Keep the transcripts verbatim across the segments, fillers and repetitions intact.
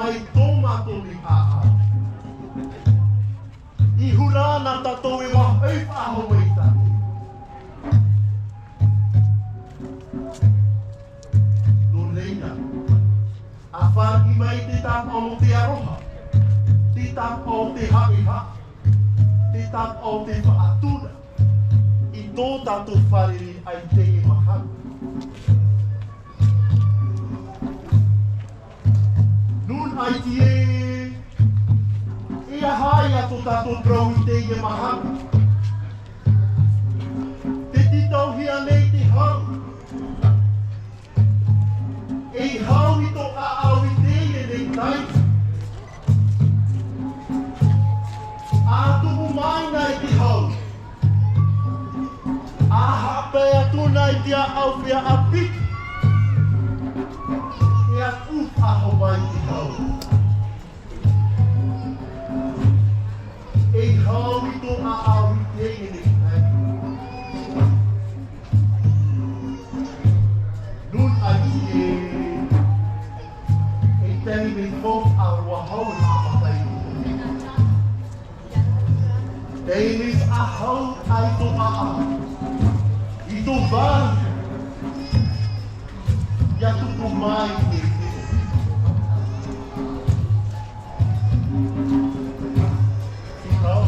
Ai tō mātou nei ʻāʻau. I hura na tātou e vāhi faʻahou mai tātou. Nō reira, ʻa fāriʻi mai te tāpaʻo o te aroha, te tāpaʻo o te haʻehaʻa, te tāpaʻo o te faʻatura, i tō tātou fārerei i teie mahana. Nūnaʻa iti ē, e aha ia tō tātou parau i teie mahana? Tē tītauhia nei te hau. E hau i tō ʻāʻau i teie nei taime. ʻA tupu mai na i te hau. ʻA haʻapae atu na i te ʻāʻau fea ʻāpiti. E ʻaku faʻahou mai te hau. E hau i tō ʻāʻau i teie nei taime. Nūnaʻa iti ē, e taime faufaʻa roa hau e haʻamata i. Taime faʻahou ai tō ʻāʻau i tō vārua. ʻIa tupu mai te, te, te hau.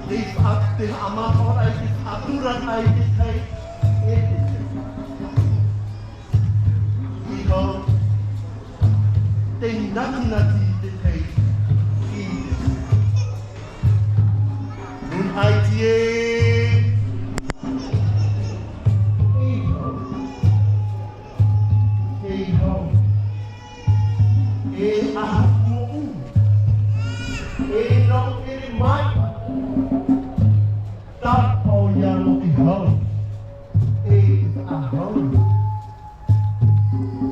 Te faʻa-, te haʻamanaʻo i te faʻatura i te tahi e te tahi. Te hau. Te natinati i te tahi e te tahi. Nūnaʻa iti ē. E hau. E hau. E aha moʻu. E nau ere mai. Tāpaʻo ia nō te hau. E faʻahou.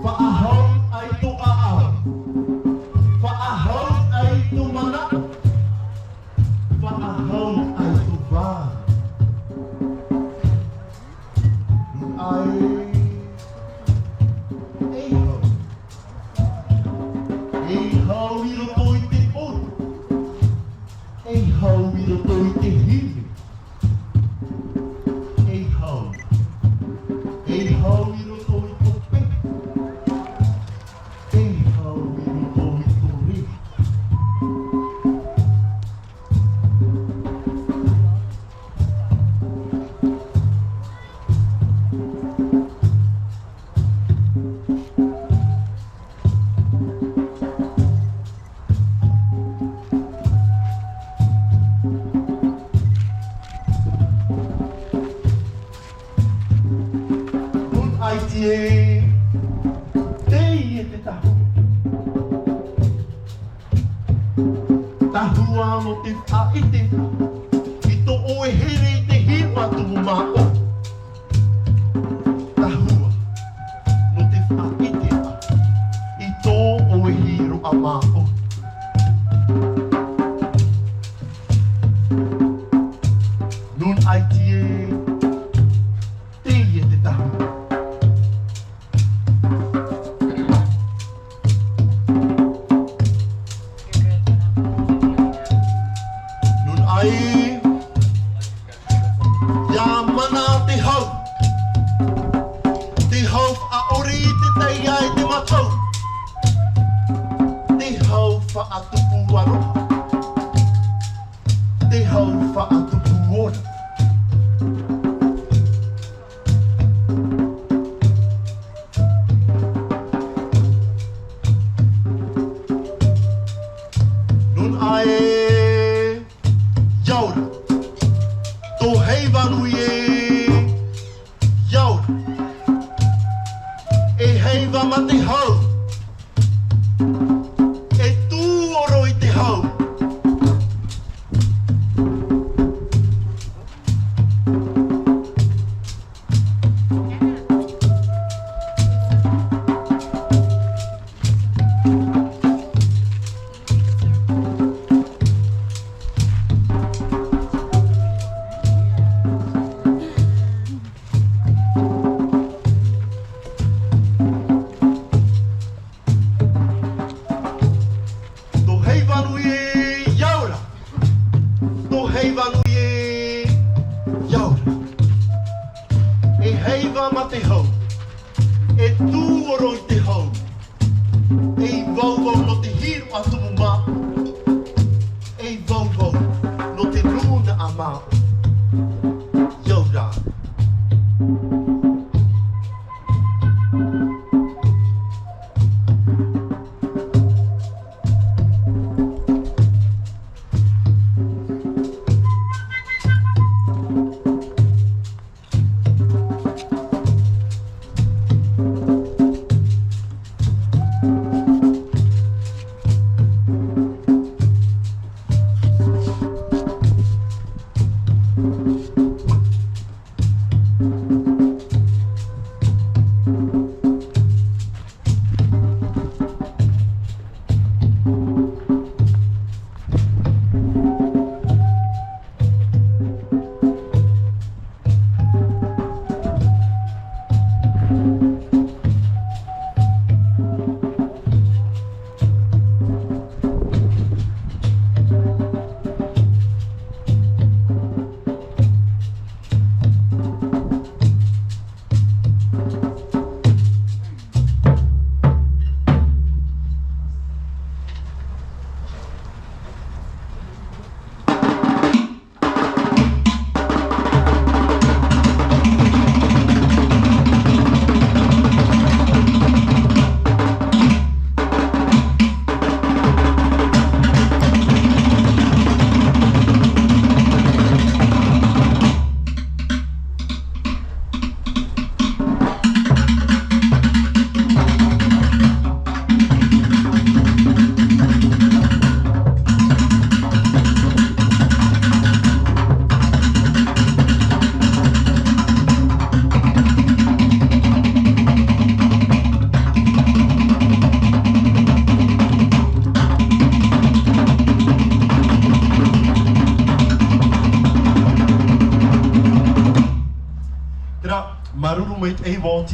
Faʻahou ai tō ʻāʻau. Faʻahou ai tō manaʻo. Faʻahou ai tō vārua. Ai. E hau. E hau i roto i te ʻōrua. E hau i roto i te hime. E hau. E hau i roto i tō pehe. E hau i roto i tō reira. Nūnaʻa iti ē, teie te tahua. Tahua nō te faʻaʻite i tō ʻoe here i te hiʻo tumu māʻohi. Tahua nō te faʻaʻite i tō ʻoe hiroʻa māʻohi. Nūnaʻa iti ē, teie te tahua. Nūnaʻa ē, ʻia mana te hau. Te hau faʻaʻore i te taiā e te matau. Te hau faʻatupu aroha. Te hau faʻatupu ora. Nūnaʻa ē, ʻia ora. Tō heiva nui ē, ʻia ora. E heiva mā te hau. E tū oro i te hau.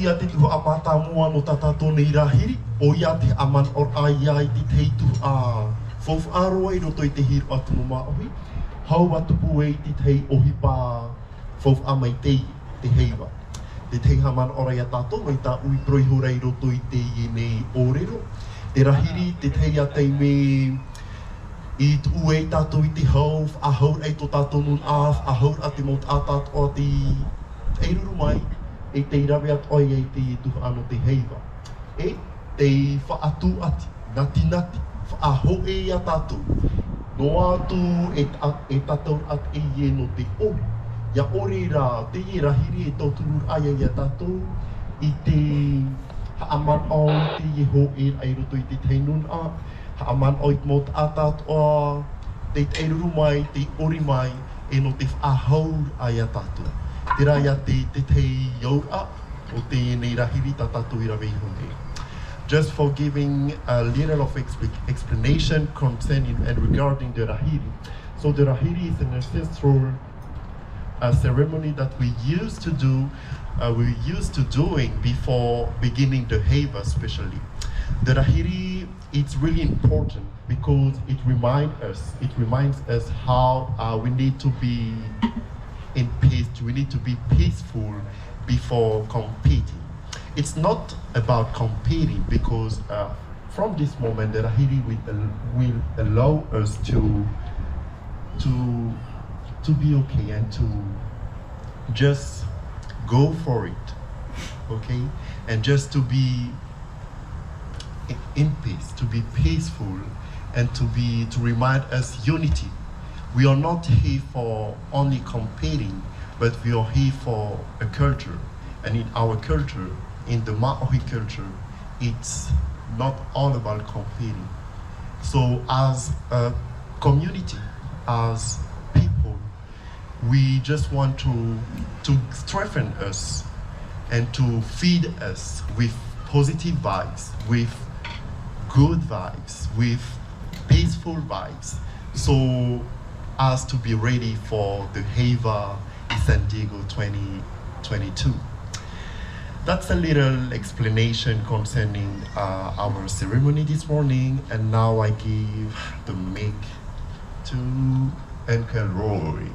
Ia te tuhaʻa mātāmua nō tā tātou nei rahiri, ʻoia te haʻamanaʻoraʻa ia i te tahi tuhaʻa faufaʻa roa i roto i te hīroʻa tumu māʻohi, hau ʻa tupu ai i te tahi ʻohipa faufaʻa mai te, te heiva. Te tahi haʻamanaʻoraʻa ia tātou, mai tā ʻoe i parau ihora i roto i teie nei ʻōrero. Te rahiri, te tahi ia taime i tuʻu ai tātou i te hau, faʻahauraʻa i tō tātou nūnaʻa, faʻahauraʻa te mau taʻata atoʻa tei, tei ruru mai, e tei rave atoʻa ia i te tuhaʻa nō te heiva. E tei faʻatūʻati, natinati, faʻahōʻē ia tātou. Noa atu e ta-, e tātou atoʻa e nō te ʻori. ʻIa ʻore rā, teie rahiri e tautururaʻa ia ia tātou i te haʻamanaʻo i teie hōʻēraʻa i roto i te tahi nūnaʻa, haʻamanaʻo i te mau taʻata atoʻa, tei, tei ruru mai, tei ʻori mai, e nō te faʻahauraʻa ia tātou. Terā ia te, te tahi auraʻa o teie nei rahiri tā tātou i rave iho nei. Just for giving a little of expli-, explanation concerning and regarding the rahiri. So the rahiri is an ancestral, uh, ceremony that we used to do, uh, we used to doing before beginning the heiva especially. The rahiri, it's really important because it reminds us, it reminds us how, uh, we need to be in peace, we need to be peaceful before competing. It's not about competing because, uh, from this moment, the rahiri will, al-, will allow us to, to, to be okay and to just go for it, okay? And just to be i-, in peace, to be peaceful, and to be, to remind us unity. We are not here for only competing, but we are here for a culture. And in our culture, in the Māʻohi culture, it's not all about competing. So as a community, as people, we just want to, to strengthen us and to feed us with positive vibes, with good vibes, with peaceful vibes, so as to be ready for the heiva in San Diego twenty twenty-two. That's a little explanation concerning, uh, our ceremony this morning, and now I give the mic to Uncle Roy.